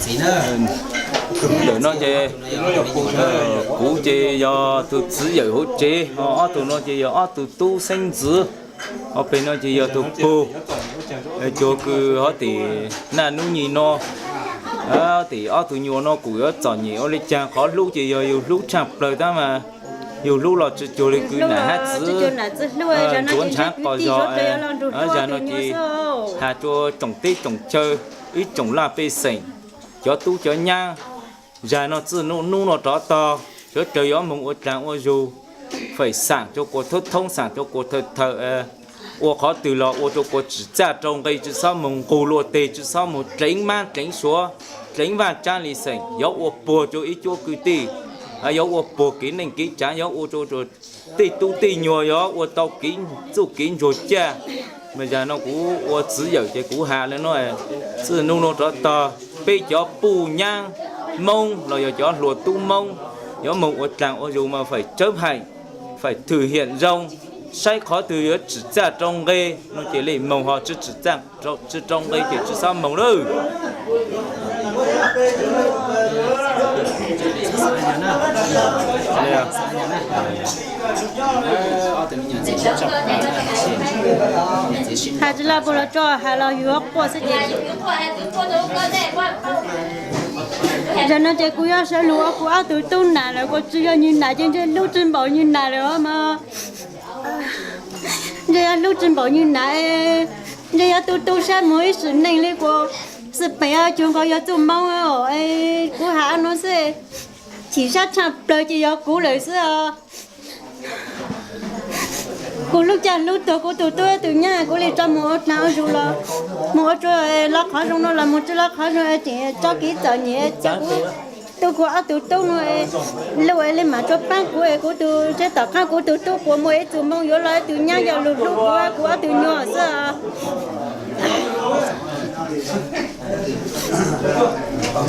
Ntawm no ces kuv ces yog tus txiv yawm hauv tsev, ho ob tug no ces yog ob tug tub xeeb ntxwv, ho pem no ces yog tus pug. Cuag kws ho tim naj nub nyim no, tim ob tug nyuam no kuj yuav txom nyem ua li cas, qhov hlub ces yog yus hlub tshaj plaws tab mas yus hlub los tsis cuag li kws nam hab txwv ntxuav ntshaav qos zog. Zag no ces has rua tsoom teb tsoom chaw, ib tsoom laj pej xeem, cov tub cov nyab, zag no txij nub no rov tog, sawv daws yuav moog ua dlaag ua zug, feem xaam rua kuas thoob thoob, xaam rua kuas thawm thawm, ua qhov twg los ua rua kuas tsim txaj rau nqe, tsi xob moog nqug luag teg, tsi xob moog dleev mab dleev suav, dleev vaaj tsaab li xeem, yuav ua puag rua ib cuab kwv tij, yuav ua puag kev neej kev tsaav, yuav ua rua tej tub tej nyuas yuav ua tau kev txuj kev ntsuag caj. Mas zag no kuv ua txiv yawm ces kuv has le no, txij nub no rov tog peb cov puj nyab Moob los yog cov hluas tub Moob yuav moog ua dlaag ua zug mas faim tsawb haim, faim thwm hiam zoo, saib qhov twg yuav tsim txaj rau nqe no ces le moog, ho tsi tsim txaj tsi rau nqe ces tsi xob moog lawm. Has tsi laj puag los tso, has los yus quaj xwb ces. Zag no ces kuv yuav sawv lug ua kuv ob tug tub nam lawm, kuv tsi yog nyuag nam ces ntshe hlub tsi npaum nyuag nam lawm os mas. Ntshe yuav hlub tsi npaum nyuag nam, ntshe yuav tu tu sab moog ib sim neej li kuv xwb peem cuag nkaus yog txuj Moob os. Kuv has no xwb, chim sab tshaj plawg ces yog kuv lawm xwb os. Kuv hlub caj hlub tuag kuv tus tub tus nyab, kuv li tso moog ua dlaag ua zug los, moog ua rua lawv qhov zoo no los moog rua lawv qhov zoo, tseem tso kev txom nyem, tub kuv ob tug tub no lub li maam tso paab kuv, kuv tus seb tom qaab kuv tus tub puas muaj ib txug moo yuav los ib tug nyab yog lug hlub kuv, kuv ob tug nyuas xwb os.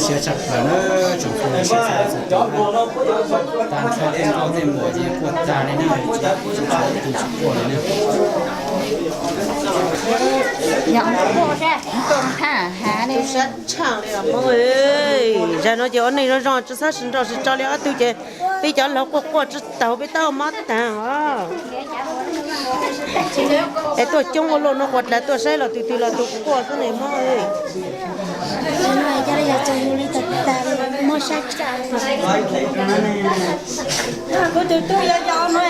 Siab tshaj plaws na, tsoom phooj ywg sawv daws txhua tus na. Tag nrho tej nkauj tej muam ces quaj tag li na, tsis quaj li na. Zag no ces ua neej zoo zoo tsi xob sib nrauj sib tso li ob tug ces peb cov laug quaj quaj tsi taug, peb tab mob taag os. Es tuaj coob ua luaj no quas dlaag tuaj saib los tug twg los tug quaj xwb ne mob. Kuv tus tub yog yog no,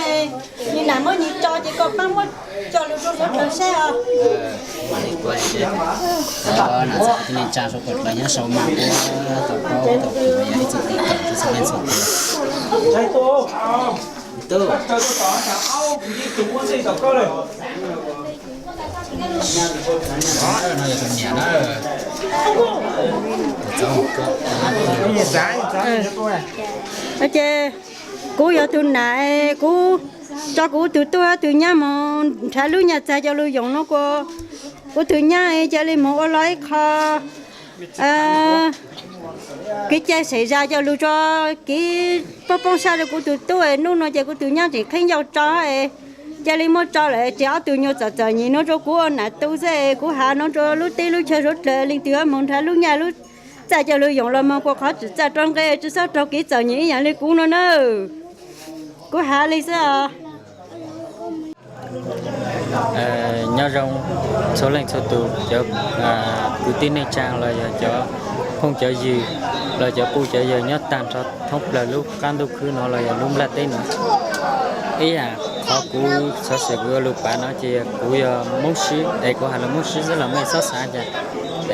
nws nam muab nws tso ces koj paab muab coj lug rua suav dlawg saib os. Nam txawm tib neeg tsa suav dlawg nyob sau mas ua tau paub tau kws yog ib txwm tim tawm rua txhua leej txhua tus. No yog tus niam na. Ces kuv yog tus nam, kuv tso kuv tug tub tug nyab moog nrhav lub nyaj txag coj lug yoom no kuas kuv tug nyab ca le moog ua lug ib qho kev cai sem zag coj lug tso kev poob poob sab rua kuv tug tub. Nub no ces kuv tug nyab tseem qheeb yauj tso, ca le muab tso lawm ces ob tug nyuas txom txom nyem no rua kuv ua nam tu xwb. Kuv has no rua lub teb lub chaw suav dlawg, leej twg yuav moog nrhav lub nyaj lub txag coj lug yoom los moog kuas qhov tsim txaj rau nqe, tsi xob raug kev txom nyem ib yaam le kuv no na. Kuv has le xwb os. Nyob zoo txhua leej txhua tus, cov kwv tij neej tsaa los yog cov phooj cov ywg, los cov puj cov yawg nyob taag nrho thoob plawg lub qaab ntuj khwb no los yog lub nplaj teb no. Ib yaam qhov kuv xov xwm kuv yuav lug pav no ces kuv yog Moob Sib es kuv has lug Moob Sib xwb los mej xob xaav cas.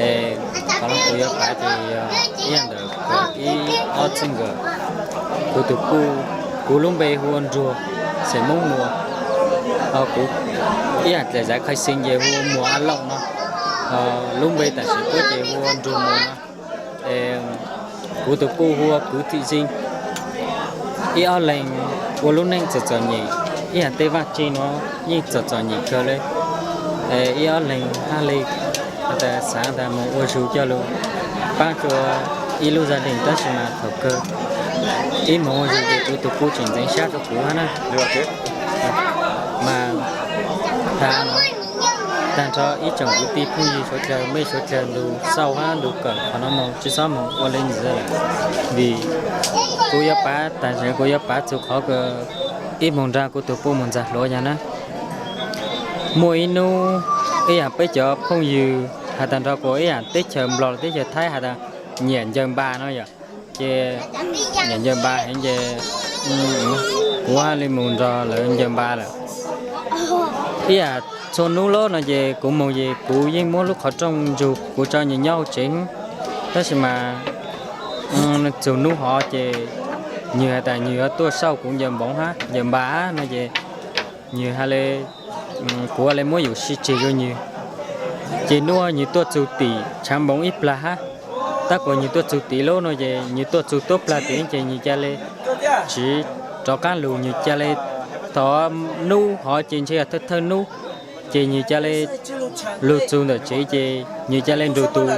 Es qhov no kuv yuav pav ces yog ib yaam ntawm ib ob txij nkawm. Kuv tus puj, kuv lub npe hu ua Nruag, xeem Moob Muas. Ho kuv ib yaam txawm xaav khai xeem ces hu ua Muas A Looj no. Ho lub npe tam sim puab ces hu ua Nruag Muas no. Kuv tus puj hu ua Kwv Thim Zib. Ib ob leeg ua lub neej txom txom nyem, ib yaam tej vaaj tse no yeej txom txom nyem kawg le. Ib ob leeg hab le tas xaav tas moog ua zug coj lug paab rua ib lub zaj deeg, tab sis mas thaum kawg ib moog ua zug ces kuv tus puj tseem ntxeev sab rua kuv hab na. Mas tas Tag nrho ib tsoom kwv tij phooj ywg suav dlawg, mej suav dlawg, ntu xauj hab ntu kawm qhov no moog tsi xob moog ua le ntxiv lawm, vim kuv yuav pav, tam sim kuv yuav pav txug qhov kws ib moog nraag kuv tug puj moog ntxag hluav yog na. Muaj ib nub, ib yaam peb cov phooj ywg has tas nrho kuas ib yaam teb chaws Nplog los teb chaws Thaib has tas nyiam ncaws npas no yom. Ces nyiam ncaws npas heev ces kuv hab li mus nrog lawv ncaws npas lawm. Ib yaam txhua nub lawm no ces kuv moog ces kuv yeej muab lub qhov rooj ntsug kuv tso nwg nyob huv tsev. Tab sis mas txug nub hov ces nwg has tas nwg yuav tuaj xauj kuv ncaws npoov hab ncaws npas hab no ces nwg has le, kuv has le muab yus sib tseg rua nwg. Ces nub nwg tuaj txug tim tshaav npoov ib plag hab. Tab kuas nwg tuaj txug tim lawm no ces nwg tuaj txug tuab plag tim ces nwg ca le tsiv rov qaab lug, nwg ca le, thov nub hov ces ntshe yog thawj thawj nub, ces nwg ca le lug txug ntawm tsev ces nwg ca le nrug tug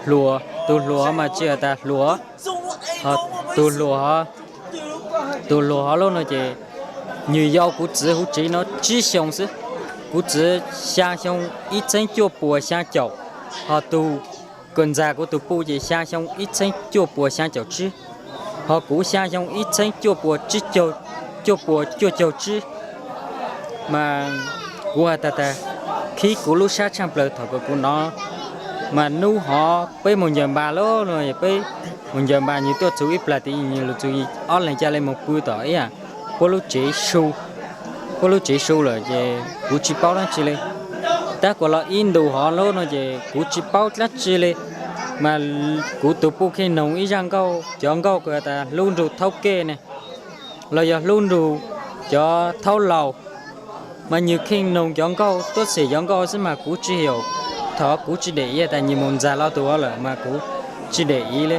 hluas, tug hluas mas tsi has tas hluas, tug hluas, tug hluas hov lawm no ces nwg yau kuv txiv huv tsev no tsib xyoo xwb. Kuv txiv xyaa xyoo ib txheeb cuaj puas xyaa caum, ho tug kws ntxag kuv tug puj ces xyaa xyoo ib txheeb cuaj puas xyaa caum tsib, ho kuv xyaa xyoo ib txheeb cuaj puas tsib caug, cuaj puas cuaj caug tsib. Mas kuv has tas tas khib kuv lub sab tshaaj plawg thaum kws kuv nov. Mas nub hov peb moog ncaws npas lawm no, peb moog ncaws npas nwg tuaj txug ib plag tim nwg lug txug ob leeg ca le moog pw tom ib yaam puab lub tsev su, puab lub tsev su lawm ces kuv tsi paub dlaab tsi le. Tab kuas los ib ntus hov lawm no ces kuv tsi paub dlaab tsi le, mas kuv tug puj kheej noog ib zaj nkauj, cov nkauj kws has tas hlub nrug thaub kej ne, los yog hlub nrug cov thaub laus, mas nwg kheej noog cov nkauj tuab xem cov nkauj xwb mas kuv tsi, thaum kuv tsi dam iv tas nwg moog ntxag lo tug lawm mas kuv tsi dam iv le.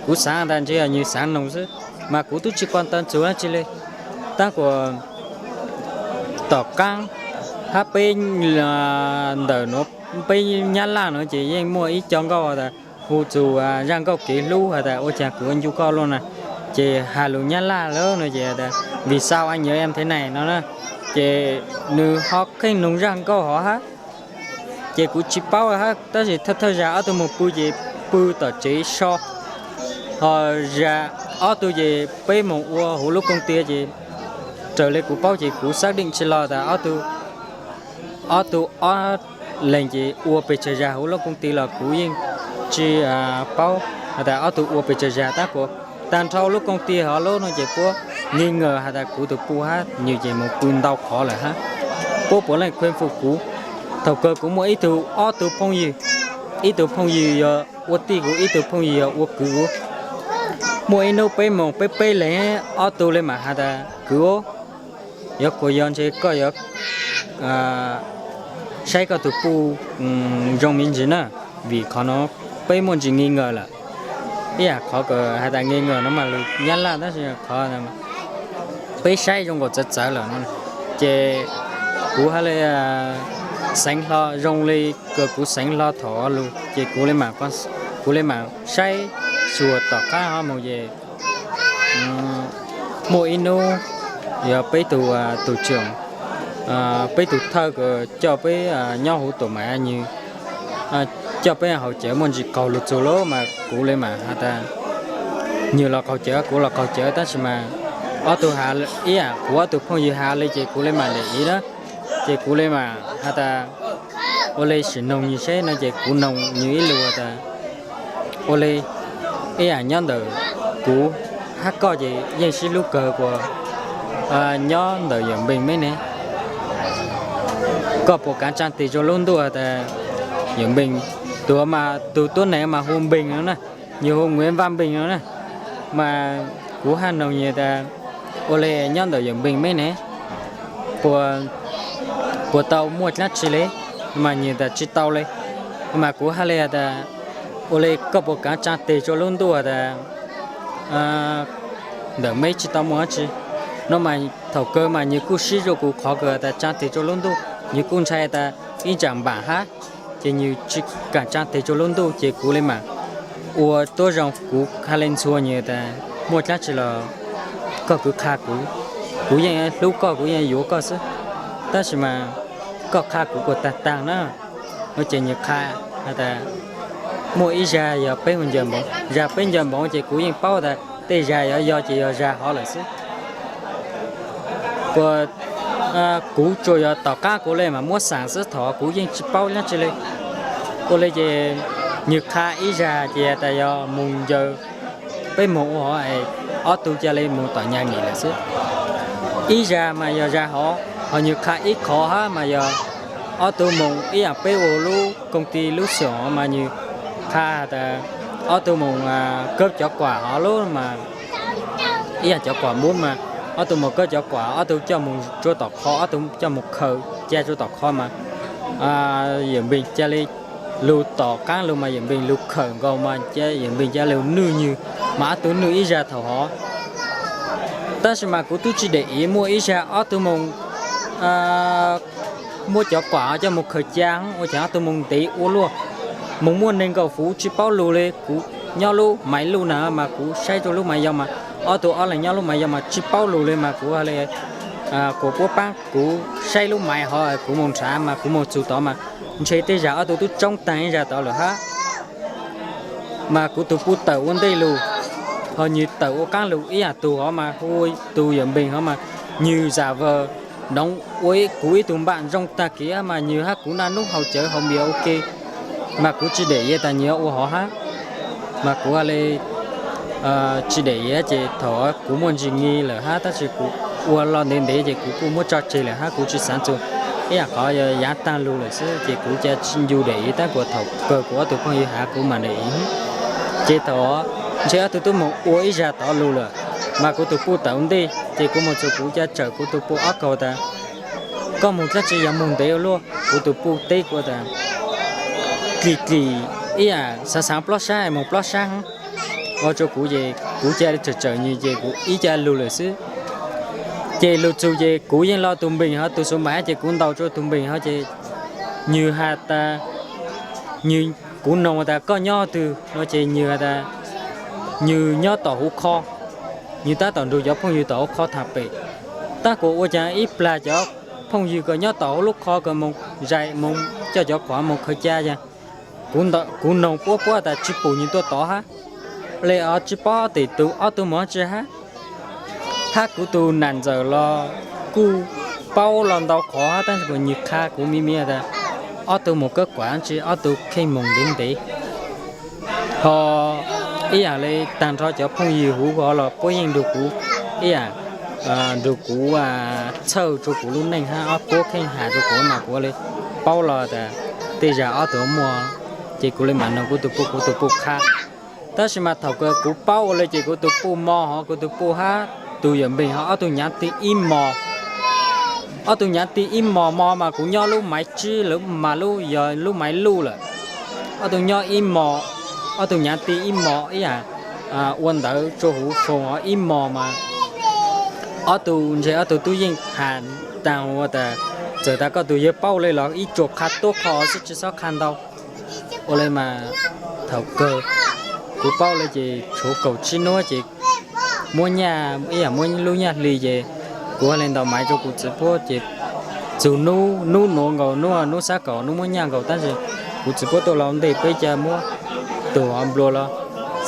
Kuv xaav tas ntshe yog nwg xaav noog xwb, mas kuv tub tsi kua taw txug dlaab tsi le. Tab kuas tom qaab hab peb ntawm nuav, peb Nyab Laj nuav ces yeej muaj ib co nkauj tas hu txug zaj nkauj kev hlub has tas ua caag kuv yuav ncu koj lawm na, ces has lug Nyab Laj lawm no ces tas Vì sao anh nhớ em thế này no na, ces nwg ho kheej noog zaj nkauj hov hab. Ces kuv tsi paub hab, tab sis thawj thawj zag ob tug moog pw ces pw tom tsev so, ho zag ob tug ces peb moog ua huv lub koom ti ces raws le kuv paub ces kuv xab deej tsi los tas ob tug ob leeg ces ua pes tsawg zag huv lub koom ti los kuv yeej tsi paub has tas ob tug ua pes tsawg zag. Tab kuas tag nrho lub koom ti hov lawm no ces puab nghi ngờ has tas kuv tug puj hab nwg ces moog pw ntau qhov lawm hab. Puab puav leej khuyên phục kuv. Thaum kawg kuv muaj ib tug, ob tug phooj ywg, ib tug phooj ywg yog ua tij kuv, ib tug phooj ywg yog ua kwv kuv. Muaj ib nub peb moog peb peb leeg, ob tug le maam has tas kwv, yuav kuas yog ntshe koj yuav saib koj tug puj zoo me ntsis na, vim qhov no peb muaj ntsis nghi ngờ lawm. Ib yaam qhov kws has tas nghi ngờ no mas lus Nyab Laj tab sis qhov peb saib zoo nkaus txawv txawv lawm no, ces kuv has le xeev hlo zoo li kws kuv xeev hlo thaum lug ces kuv le maam saib xyuas tom qab hov moog ces muaj ib nub yog peb tug tug tseem, peb tug thawj kws coj peb nyob huv tuam mas nwg coj peb haus cawv muaj ntsis qaug lug txug lawm mas kuv le maam has tas nwg los qaug cawv kuv los qaug cawv tab sis mas ob tug has ib yaam kuv ob tug phooj ywg has le ces kuv le maam dam iv na, ces kuv le maam has tas ua le sim noog nwg seb no ces kuv noog nwg ib lus tas ua le ib yaam nyob ntawm kuv hab koj ces yeej sib hlub kawg kuas nyob ntawm Yawm Npeeg meb ne, koj puas kaav tsaa tes rua lub ntuj has tas Yawm Npeeg, tug mas tug tuab neeg mas hu Npeeg no na, nwg hu Nguyễn Văn Bình no na. Mas kuv haj noog nwg tas ua le nyob ntawm Yawm Npeeg meb ne puas tau muaj dlaab tsi le, mas nwg tas tsi tau le. Mas kuv haj le has tas ua le koj puas kaav tsaa tes rua lub ntuj has tas ntawm meb tsi tau muaj dlaab tsi no. Mas thaum kawg mas nwg kuj sib zug kuv qhov kws has tas tsaa tes rua lub ntuj, nwg kuj ntshai tas ib ntsam npaam hab, ces nwg tsi kaam tsaa tes rua lub ntuj ces kuv le maam ua tuab zoo kuv haj le ntxhua nwg tas muaj dlaab tsi los koj kwv qha kuv, kuv yeej hlub koj kuv yeej yuav koj xwb, tab sis mas koj qha kuv kuas taag taag na. no ces nws qha tas muaj ib zag yog peb mus ncaws npoov, zag peb ncaws npoov ces kuv yeej paub tas tej zag yuav yog ces yog zag hov lawm xwb. Kuas kuv tsuas yog tom qab kuv le mas muab xaam xwb, thaum kuv yeej tsis paub dab tsi li. Ua li ces nws qha ib zag ces tas yog mus ncaws, peb mus ua hov es ob tug ca li mus tom nyag nim lawm xwb. Ib zag mas yog zag hov, ho nws qha ib qho hab mas yog ob tug mus ib yam peb ua lub koom ti lub xyoo mas nws qha tas ob tug mus kawb cov kuam hov lub mas ib yam cov kuam npub mas ob tug mus kawb cov kuam, ob tug coj mus rua tom qhov, ob tug coj mus khaws ca rua tom qhov mas yawm npeeg ca li lug tom qaab lug mas yawm npeeg lug khawm nkaus mas yawm npeeg ca li nwj nwg, mas ob tug nwj ib zag thaum hov. Tab sis mas kuv tub tsis dam iv, muaj ib zag ob tug mus muab cov kuam coj mus khaws ca, ua cas ob tug mus ntev ua luaj, mus muaj neeg nkaum fuv tsis paub lug li. Kuv nyob lub maiv luj na mas kuv saib rua lub maiv yau mas ob tug ob leeg nyob lub maiv yau mas tsis paub lug li mas kuv li kuas puab paab kuv saib lub maiv hov, kuv mus nrhav mas kuv mus txug tod mas ntshe tej zag ob tug tub tsoob taag ib zag tod lawm hab. Mas kuv tus puj tawm ua ntej lug, ho nwg tawm ua qaab lug ib yam tug hov mas hu ua tug yawm npeeg hov mas nwg zam vawg noov ua kuv ib tug npam zoo taag kev mas nwg hab kuv naj nub haus cawv haus npias ua ke, mas kuv tsis dam iv tas nwg yuav ua hov hab. Mas kuv li tsis dam iv ces thaum kuv muaj ntsis ngi lawm hab, tab sis kuv ua los ntev ntev ces kuv kuj muab tso tseg lawm hab, kuv tsis xaav txug ib yam qhov yog yaav taag lug lawm xwb ces kuv ca tsis ncu dam iv, tab kuas thaum kawg kuv ob tug phooj ywg has kuv mam dam iv. Ces thaum ntshe ob tug tub mus ua ib zag tod lug lawm, mas kuv tus puj tawm ua ntej ces kuv mus txug kuv ca tsawm kuv tus puj ob kaug tas koj mus dlaab tsi yog mus ntev ua luaj? Kuv tus puj teb kuv tas dlim dlim ib yam xaav xaav plob sab mus plob sab hab. Ua rua kuv ces kuv ca li tsawm tsawm nwg ces kuv ib ca lug lawm xwb. Ces lug txug ces kuv yeej lo tus npeeg hov, tus xuv npaim ces kuv ntaus rua tus npeeg hov ces nwg has tas, nwg, kuv noog tas koj nyob twg no ces nwg has tas nwg nyob tom huv qho, nwg tab tom nrug cov phooj ywg tom huv qho thaam pem. Tab kuas ua caag ib plag cov phooj ywg kws nyob tom huv lub qho kws moog zais moog coj cov kuam moog khaws ca, kuv noog puab puab tas tsis pum nwg tuaj tod hab. Le tsis paub tes tug ob tug moog dlaab tsi hab. Hab kuv tus nam ntxawm los kuj paub los ntau qhov hab, tab sis nwg qha kuv miv miv tas ob tug moog kawb kuam dlaab tsi, ob tug kheej moog ntev ntev. Ho ib yam li taag nrho cov phooj ywg huv hov los puab yeej nrug kuv ib yam, nrug kuv txhawj rua kuv lub neej hab, ob puab kheej has rua kuv mas kuv li paub los tas tej zag ob tug muaj, ces kuv li mam noog kuv tus puj, kuv tus puj qha. Tab sis mas thaum kws kuv paub ua le ces kuv tus puj mo hov, kuv tus puj hab tus yawm npeeg hov ob tug nyaav ti ib mos. Ob tug nyaav ti ib mos mo mas kuv nyob lub maiv tsib lawm mas lub yog lub maiv luj lawm. Ob tug nyob ib mos, ob tug nyaav ti ib mos ib yam ua ntawv rua huv foos ib mos mas ob tug ntshe ob tug tub yeej has taag ua tas txawm tas koj tus yawg paub le los ib tsuas qha tuab qho xwb tsis xob qha ntau. Ua le mas thaum kawg kuv paub le ces tshuav kaum tsib nub ces muab nyaj ib yam muab lub nyaj hli ces kuv le ntaus maiv rua kuv txiv puab ces txug nub, nub nuav nkaus nub, nub xab kaum nub muab nyaj nkaus tab sis kuv txiv puab tuaj los ntej peb ca muab tug hov nplua los.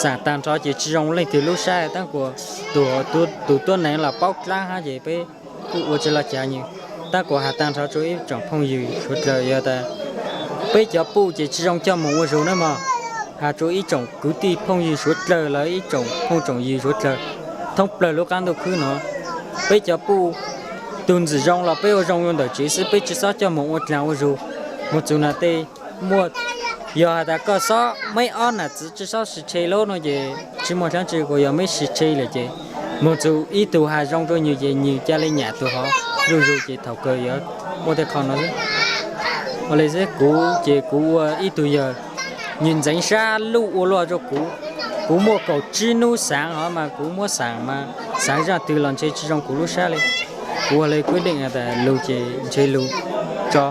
Xaam taag nrho ces tsis zoo leej twg lub sab tab kuas tus tuab neeg los paub dlaab hab ces peb kuj ua tsi lug cav nwg. Tab kuas has taag nrho rua ib tsoom phooj ywg suav dlawg yog tas peb cov puj ces tsis zoo coj moog ua zug na mog. Has rua ib tsoom kwv tij phooj ywg suav dlawg los ib tsoom phooj tsoom ywg suav dlawg thoob plawg lub qaab ntuj khwb nuav, peb cov puj tug ntxim zoo los peb ua zoo ntawm tsev xwb, peb tsis xob coj moog ua dlaag ua zug. Moog txug na tej muaj, yog has tas koj xob, meb ob nam txiv tsis xob sis tshe lub no ces tsis muaj dlaab tsi, kuas yog meb sis tshe lawm ces moog txug ib tug has zoo rua nwg ces nwg ca le nyam tug hov zuj zug ces thaum kawg yuav muaj tej qho no xwb. Ua le xwb kuv ces kuv ua ib tug yawg, nwg ntxeev sab luj ua luaj rua kuv. Kuv muaj kaum tsib nub xaav hov mas kuv muab xaam mas xaav zaaj twg los ntshe tsis zoo kuv lub sab le. Kuv ua le kwv deem tas lug ces ntshe lug tso.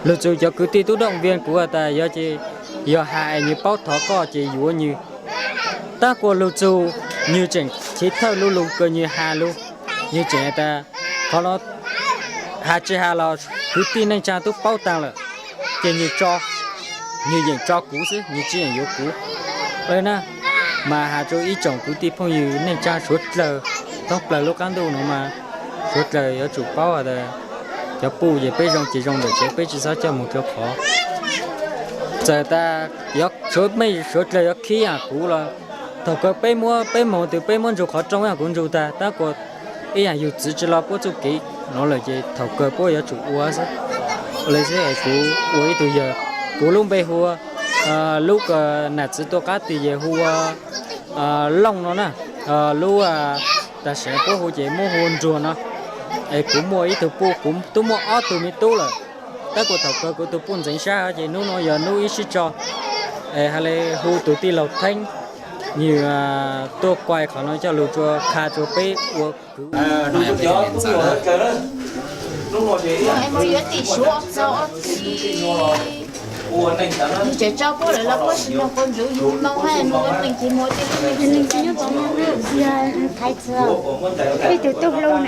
Lug txug cov kwv tij tub dooj via kuv tas yog ces yog has es nwg paub thov koj ces yuav nwg. Tab kuas lug txug nwg tseem chiv thawj lug lug kws nwg has lug, nwg tseem tas qhov no has tsis has los kwv tij neej tsaa tub paub taag lawm ces nwg tso. Nws yeem tso kuv xwb, nws tsis yeem yuav kuv li na. Mas has rau ib tsoom kwv tij phooj ywg neej tsa suav dlawg, thoob plaws lub qab ntuj no mas suav dlawg yuav tsum paub has tas cov puj ces peb zoo ces zoo ntawm tsev, peb tsis txhob coj mus rau qhov. Txawm tas suav dlawg yuav khib yam kuv los thaum kawg peb muab, peb moog twg peb muab nrug qhov rooj ib yam kuv nrug tag, tab kuas ib yam yug txwv tsis los puab txuj kev no lawm ces thaum kawg puab yuav tsum ua xwb. Ua li xwb es kuv ua ib tug yawg, kuv lub npe hu ua, lub nam txwv tuaj qab twg ces hu ua Looj no na. Lub tam sim no puab hu ces muab hu ua Nruag no. Es kuv muaj ib tug puj, kuv twb muaj ob tug me tub lawm, tab kuas thaum kawg kuv tus puj ntxeev sab ces hnub no yog hnub ib sib tso. Es has le hu tus tij laug Theeb, nws tuaj kuas qhov no coj lug rua qha rua peb ua kwv. Ib tug tub hlub na,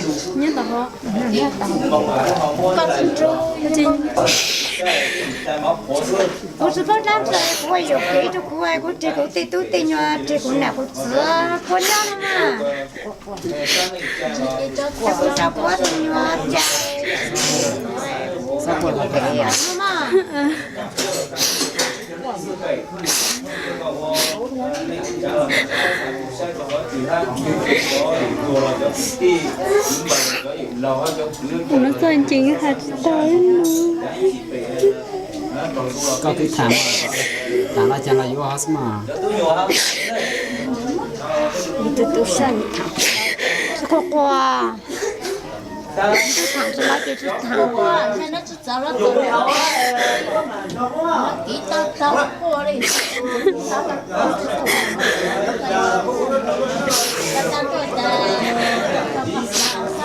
kuv tsis paub dlaab tsi, kuv yuam kev rau kuv, kuv rig kuv tej tub tej nyuas, rig kuv nam kuv txiv puab nyob no na. Kuv tso puab tus nyuas cas. Kuv no txog ncees has tsis tau li no. Koj twb tham, tham los cas los yuav xwb mas. Tsis quaj quaj. Tsis tham tsis los ces tsis tham.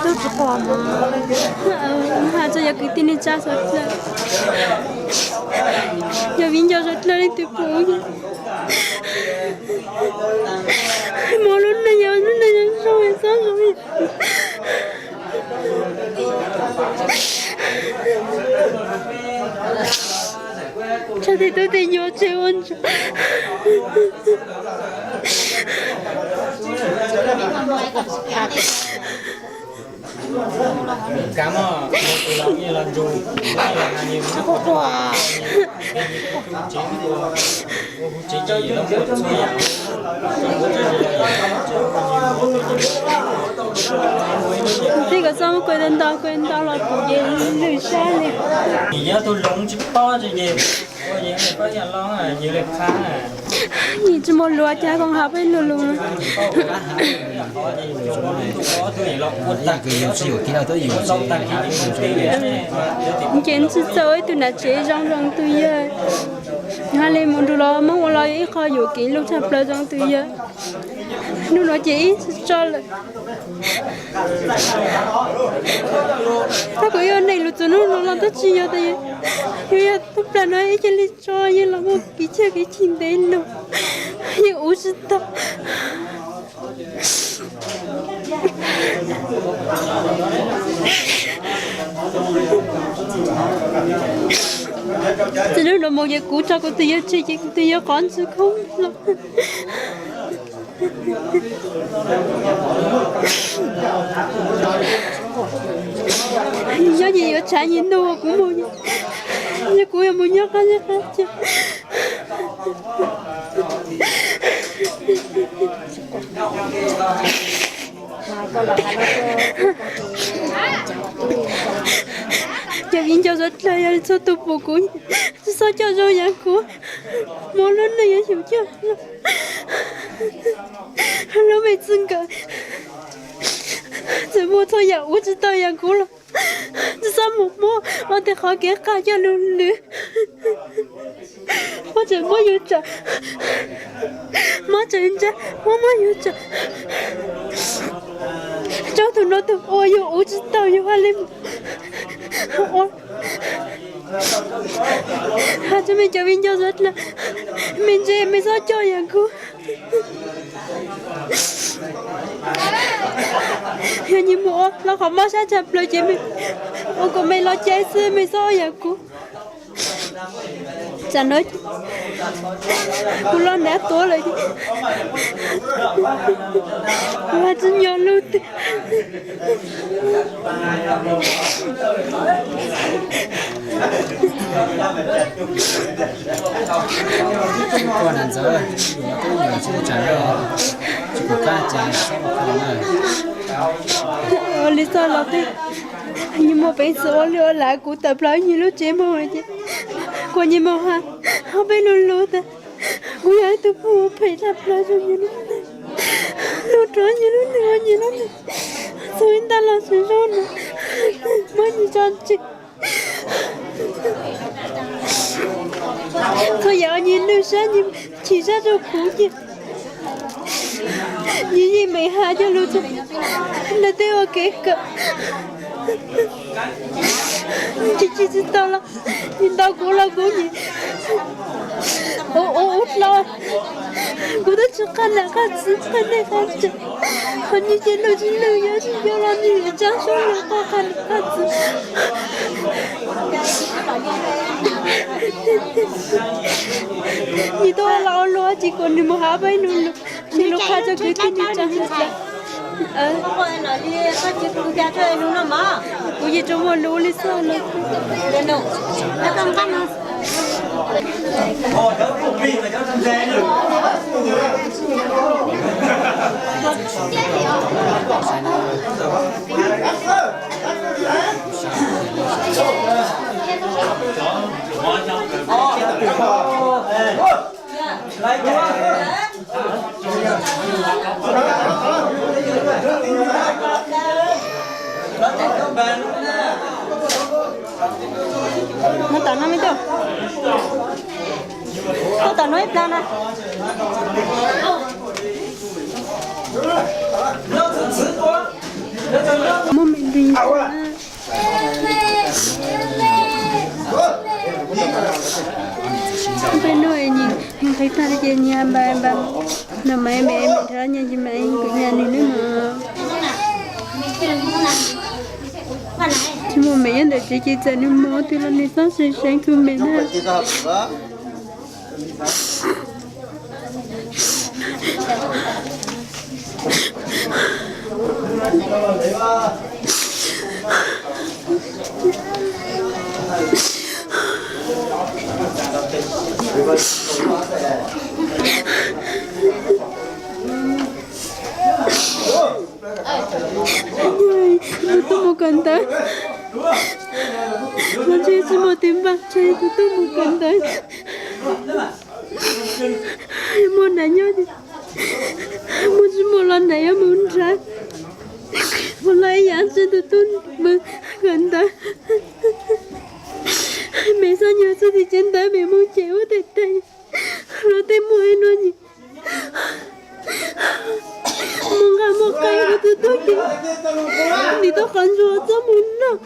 Tub tsis quaj mas. Has txog yog kwv tij neej tsa suav dlawg, yog viv ncaus suav dlawg leej twg pum, mov lub neej yog lub neej zoo zoo txhob zoo. Tsa tej tub tej nyuas tseg ua ntsuag. Tij kom txoj muab kuv ntau kuv ntau los kuv ces lwj sab li. Nyob tus loog tsis paub ces Yus tsis muaj lus cas koom hav peb lug lus. Ces tsis txawj ib tug nam tsev zoo zoo tus yawg. Hab li mus nrug los Hmoob ua los ib qho yuam kev lug tshaj plaws zoo tus yawg. Hnub no ces ib tsis tso lawm. Tab kuv yog neeg lug txug hnub no los tab tsis yog tas yog yog tub plag no ib cia li tso yawg los muaj kev chaj kev chim ntev lug, yawg ua tsis tau. Txij hnub no mus ces kuv tso kuv tus yawg tseg ces kuv tus yawg qhov ntswg khoob los. Nyob ces yuav tshav nyias ntuj kuv mus, yog kuv yuav mus nyob qab zej qab ceg. Cov viv ncaus suav dlawg yog txhua tug pum kuv, tsis txhob coj zoo yam kuv. Muaj lub neej yuav xyum coj lub me txij nkawm, txawm muaj txhua yam ua tsis tau yam kuv los tsis txhob mus muab ua tej qhov kev qaj coj lug lwm. Muab tseem muab yus tsam, muab tseem ntsa, muab muab yus tsam. Tsob tug no tug ua yus ua tsis tau yus haj li mus ua. Has txug mej cov viv ncaus suav dlawg, mej ntse mej txhob coj yam kuv. Yog nyias mus ua los qhov mob sab tshaj plaws ces mej ua kom mej los cai xwb, mej txhob ua yam kuv. Tsam no kuv los nrad tuaj lawm, kuv tsis nyob lub twg. Ua li xoj los tej, nyias muaj peev xwm ua li ua lav, kuv tawm plaws nyias lub tsev mus ces kuv nyias mus ha, ob peb lub lub tas. Kuv yog ib tug pug phem tshaj plaws rau nyias lub neej, hlub rau nyias lub neej ua nyias lub neej. Txhua ib ntaj los tsis zoo no, muab nyias tso tseg. Txhua yam nyias lwj sab nyias chim sab rau kuv ces nyias yeej meem has cog lus rau tej ua kev kawm. Tsis tsis tsis tau los, nyias ntaus kuv los kuv nyias ua ua ua hlo. Kuv twb tsis qhia nam qhia txiv qhia nej qhia tsev, ho nyias ces lwj tsis lwj, yog tsis yog los nyias yuav tsa suab los qhia nam qhia txiv. Nyias tuaj los ua luaj tsis kom nws mus hab peb lus lus, nyias lus qhia rau kwv tij nws tsa hwj txav. Kuv yeej tsis muaj lus li xwb no. Muab tom no me tub, muab tom no ib plag na. Muaj me ntsis. Peb nuj nqis tag ces nyias npam npam, nws mas me me nrhiav nyias ntsis mas kuv nyias nws nws no. Tsis muaj me nyob ntawm tsev ces txawm nws mus twg los nws txhob seev seev tus me na. Tus tub mus kawm ntawv, mus ntshe tsis muaj tus npaj, ntshe tus tub mus kawm ntawv. Muaj nam nyob, muaj tsis muaj los nam yuav mus nrad. Mus los ib yam ntshe tus tub mus kawm ntawv. Me xab nyuag xwb tim tsev ntawv me mus ces ua tej teg los tej muaj ib nua nyi. Mus nqa mus qe kuv tus tub ces nim tau qhov ntsuag txob mus noj.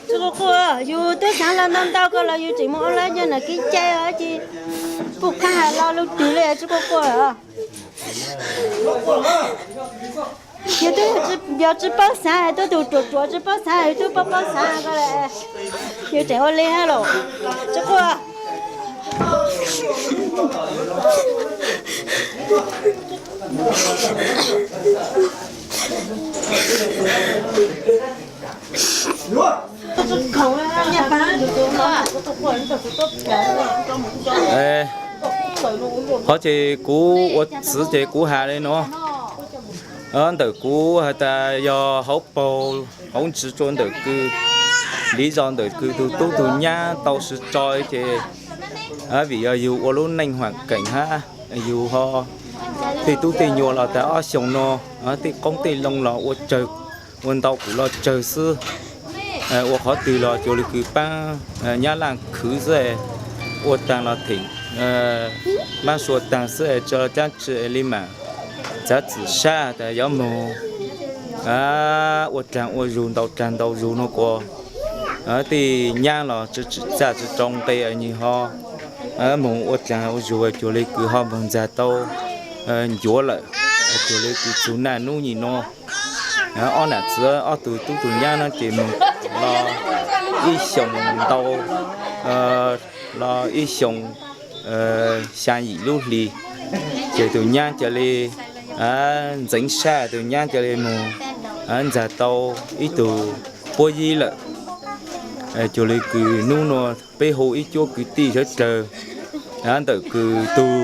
Tsis quaj quaj, yus twb xaav los ntau ntau ko los yus tseem mus ua lawv nyob nam kib cai os ces puj qab hais lo lub twg li tsis quaj quaj os. Yus twb yog tsis paub xaav, twb tus ruam ruam tsis paub xaav, yus twb paub paub xaav ko, yus tseem ua li hab los tsis quaj. Qhov ces kuv ua txwv ces kuv has li no, ntawm kuv has tas yog hauv paug hauv ntsis rua ntawm kws, li zog ntawm kws tug tub tug nyab tau sib tso ces vim yog yug ua lub neej huam keem hab yug ho tej tub tej nyuas los tas ob xyoos no tej qoob tej loo los ua tsawg, ua ntau kuv los tsawg xwb. Ua qhov twg los cuag li kws paab nyab laj khwv xwb, ua taag los theem maab sua taag xwb, tso caab tsi li maam txav txim sab tas yuav moog ua raag ua zug ntau raag ntau zug no kuas tej nyab los tsi txaj tsi rau nqe nwg ho moog ua raag ua zug cuag li kws ho moog ntxag tau ncuav lawm, cuag li kws txug naj nub nyim no ob nam txiv ob tug tub tug nyab no ces moog los ib xyoos ntau los ib xyoo xya yim lub hli, ces tus nyab cia li ntxeev sab, tus nyab cia li mus ntxag tau ib tug puab yib lawm. Cuag li kws hnub nua peb hu ib cuab kwv tij sawv dlawg, ntawm kws tug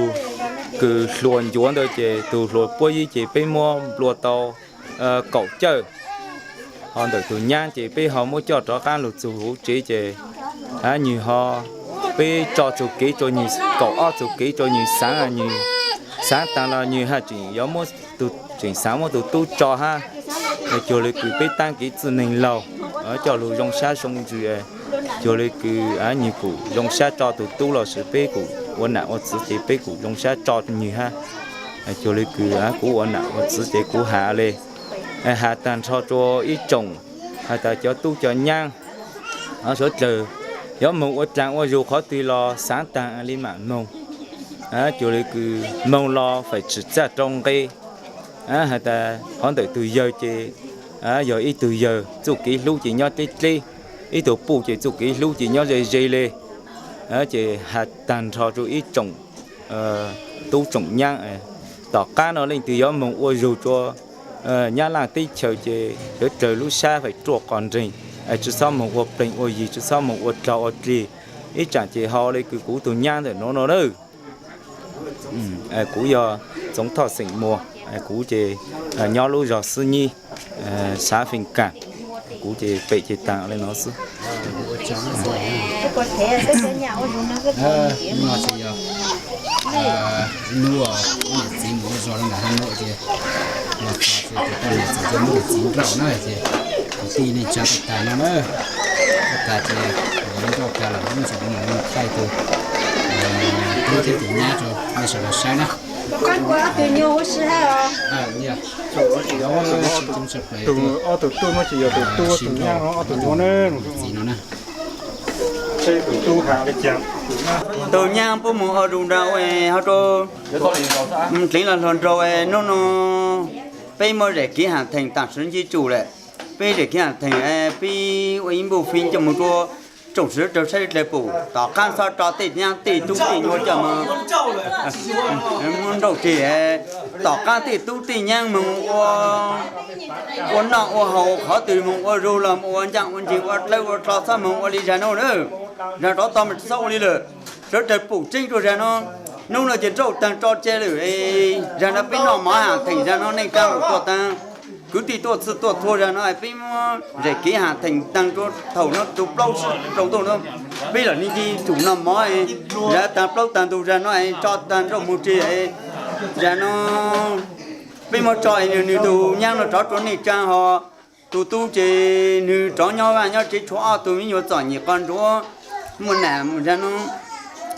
kws hluas ncuav ntawd ces tug hluas puab yib ces peb muab nplua tau kaum cawj. Ho ntawm tus nyab ces peb ho muab coj rov qab lug txug huv tsev ces nwg ho, peb tso txug kev rua nwg, kaum ob txug kev rua nwg xaav, nwg xaav taag los nwg haj tseem yuav muab, tseem xaav muab tug tub tso hab. Cuag li kws peb taab kev txwj neeg laug coj lug zoo sab zoo ntsws, cuag li kws nwg kuj zoo sab tso tug tub los sis peb kuj ua nam ua txiv ces peb kuj zoo sab tso nwg hab. Cuag li kws kuv ua nam ua txiv ces kuv has le, has taag nrho rua ib tsoom, has tas cov tub cov nyaab, sawv dlawg yuav moog ua dlaag ua zug qhov twg los xaav taag li maam moog. Cuag li kws moog los faam tsim txaj rau nqe. Has tas qhov ntawm tug yawg ces yog ib tug yawg txuj kev hlub ces nyob dleb dleb, ib tug puj ces txuj kev hlub ces nyob ze ze le. Ces has taag nrho rua ib tsoom tub tsoom nyaab, tom qaab no leej twg yuav moog ua zug rua Nyab Laaj teb chaws ces sawv dlawg lub sab faam ruaj qos nreeg, tsi xob moog ua pleeg ua yig, tsi xob moog ua dlog ua dlig, ib tsaam ces ho le kws kuv tug nyaab ntawm nuav no na. Kuv yog Txoov Thoj xeem Muas, kuv ces nyob lub zog Xwb Nyib, xav Feej Kaam, kuv ces pem ces taag le no xwb. Hnub no ces yog hnub niam txiv mus ua zog rau ntawm Haav Nuam ces los txog ces tus poj niam txawm muab tus txiv nrauj na ces tus tij neej tsaa tau taag no na, tau taag ces nrauj taag lawm mus thaij tus tub thiab tus nyab rau nej sawv daws saib na. Ob tug tub no ces yog tus tub, tus nyab no ob tug txiv no na. Tus nyab puab mus ua zug nrau ho rau dleev los hluas nraug, hnub no peb muaj zam kev haam theem taam sim ntsib tsum lawm. Peb zam kev haam theem, peb ua ib npuj fim coj moog rua tsoom sawv dlawg saib dlawg pum, tom qaab txhob tso tej nyaab tej tub tej nyuas coj moog muab nrauj tseg. Tom qaab tej tub tej nyaab moog ua noj ua haus, qhov twg moog ua zug los ua ncaaj ua ntsig ua dlawb ua dlo, txhob moog ua li zag no na. Zag rov tog mas tsi xob ua li lawm. Sawv dlawg pum tseeb rua zag no. Hnub no ces nrauj taag tso tseg lawm, zag no peb noj mov haam theem, zag no neej tsaa tuaj taag, kwv tij tuaj txhij tuaj txhua, zag no peb muab zam kev haam theem taag rua thaum no tus plaub sib rau ntuj no, peb lam nij ci tsum noj mov, zag taag plaub taag ntug, zag no tso taag nrauj moog tseg. Zag no peb muab tso nwg tug nyaab no rov rua neej tsaa, ho tus tub ces nwg rov nyob vaaj nyob tsev, tshuav ob tug me nyuam txom nyem qos ntsuav, muaj nam, zag no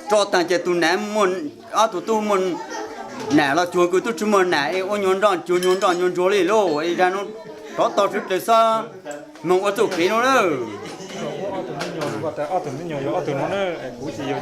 tso taag ces tus nam, ob tug tub muaj nam los cuag kws tub tsi muaj nam, ua nyuag nroj cuag nyuag nroj nyuag ntsuag li lauj. Zag no rov tog sawv dlawg xob moog ua txuj kev no lawm. Ob tug me nyuam yog ob tug no na, kuv ces yog